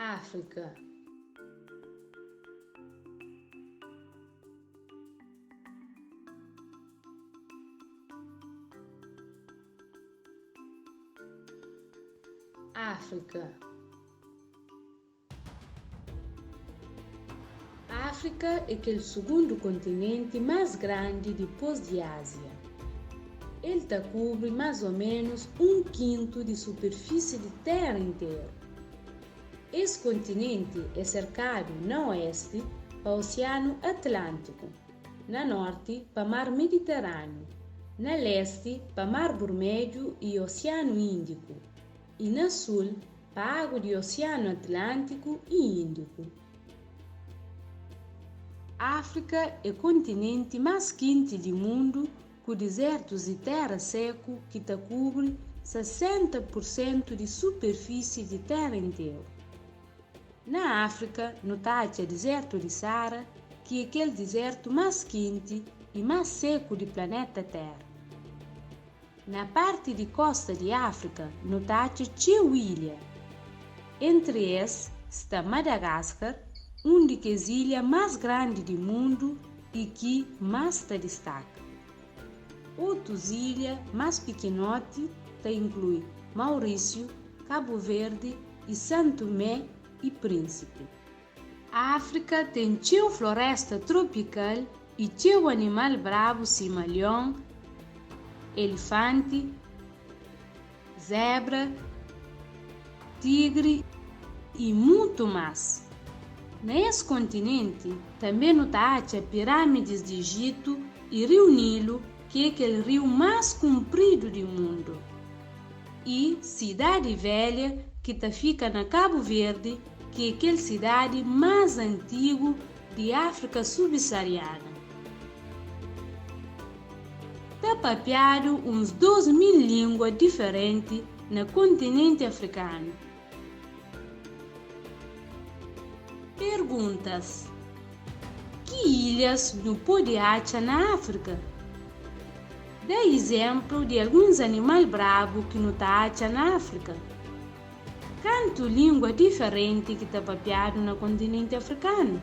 Áfrika. Áfrika. Áfrika é kel sugundu kontinenti más grandi dipôs di Ázia. El ta kubri más ô ménus un kintu di superfisi di Téra interu. Es kontinenti é serkadu na oésti pa Osianu Atlántiku, na nórti pa Mar Mediterániu, na lésti pa Mar Burmedju i Osianu Índiku, i na sul pa agu di Osianu Atlántiku i Índiku. Áfrika é kontinenti más kenti di mundu ku dizertus i téra séku ki ta kubri 60 pur sentu di superfisi di téra interu. Na Áfrika nu ta atxa dizertu di Sara, ki é kel dizertu más kenti i más séku di planeta Téra. Na parti di kósta di Áfrika nu ta atxa txeu ilha. Entri es sta Madagáskar, un di kes ilha más grandi di mundu i ki más ta distaka. Otus ilha más pikinoti ta inklui Maurísiu, Kabu Verdi i San Tumé i Prínsipi. Áfrika ten txeu florésta tropikal i txeu animal brabu sima lion, elifanti, zébra, tigri i mutu más. Na es kontinenti tanbê nu ta atxa pirâmidis di Ijitu i riu Nilu, ki é kel riu más kunpridu di mundu. I Sidadi Velha, ki ta fika na Kabu Verdi, ki é kel sidadi más antigu di Áfrika Subsaariana. Ta papiadu uns 2000 língua diferenti na kontinenti afrikanu. Perguntas: Ki ilhas nu pode atxa na Áfrika? Da izénplu di alguns animal brabu ki nu ta atxa na Áfrika. Kantu língua diferenti ki ta papiadu na kontinenti afrikanu?